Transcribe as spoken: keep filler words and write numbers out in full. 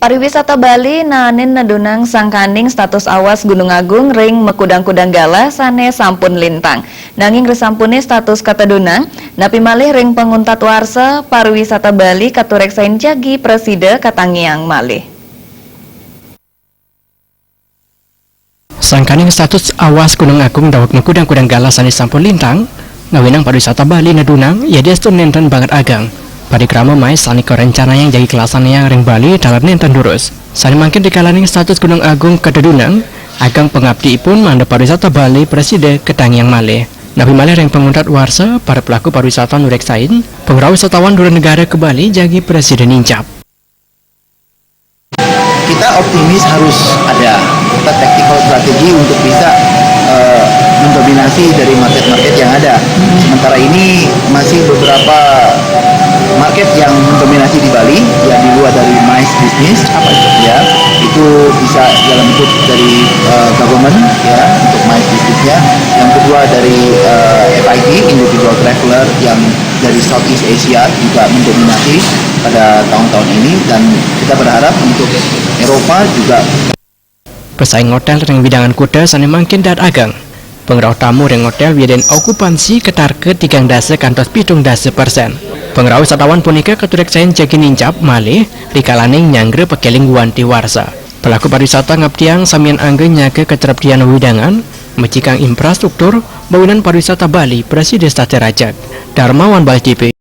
Pariwisata Bali naenin nedunang sangkaning status awas Gunung Agung ring makudang-kudang galah sane sampun lintang. Nanging risampune status katedunang, napi malih ring panguntat warsa, pariwisata Bali katureksain jagi prasida katangiang malih. Sangkaning status awas Gunung Agung daweg makudang-kudang galah sane sampun lintang, ngawinang pariwisata Bali nedunang yadiastun nenten banget ageng. Parikrama mais sane karencanayang jagi kalaksanaang ring Bali taler nenten durus. Sane mangkin rikalaning status Gunung Agung katedunang, ageng pangaptiipun mangda pariwisata Bali prasida katangiang malih. Napi malih ring panguntat warsa, para pelaku pariwisata nureksain, pangrauh wisatawan dura negara ka Bali jagi prasida nincap. Kita optimis harus ada kita tactical strategi untuk bisa eh, mendominasi dari market-market yang ada. Sementara ini masih beberapa market yang mendominasi di Bali, ya, di luar dari MICE business. Apa itu? Ya, itu bisa dalam bentuk dari eh, government, ya, untuk MICE businessnya. Yang kedua dari eh, FIT, individual traveler, yang dari Southeast Asia juga mendominasi pada tahun-tahun ini, dan kita berharap untuk Eropa juga. Pesaing hotel ring wewidangan kuta sane mangkin dahat ageng. Pangrauh tamu ring hotel wiadin okupansi katarka tigang dasa kantos pitung dasa persen. Pangrauh wisatawan punika katureksain jagi nincap malih rikalaning nyanggra pakeling guanti warsa. Pelaku pariwisata ngaptiang samian angga nyaga katreptian wewidangan, mejikang infrastruktur, mawinan pariwisata Bali prasida sata rajeg. Darmawan Bali T V.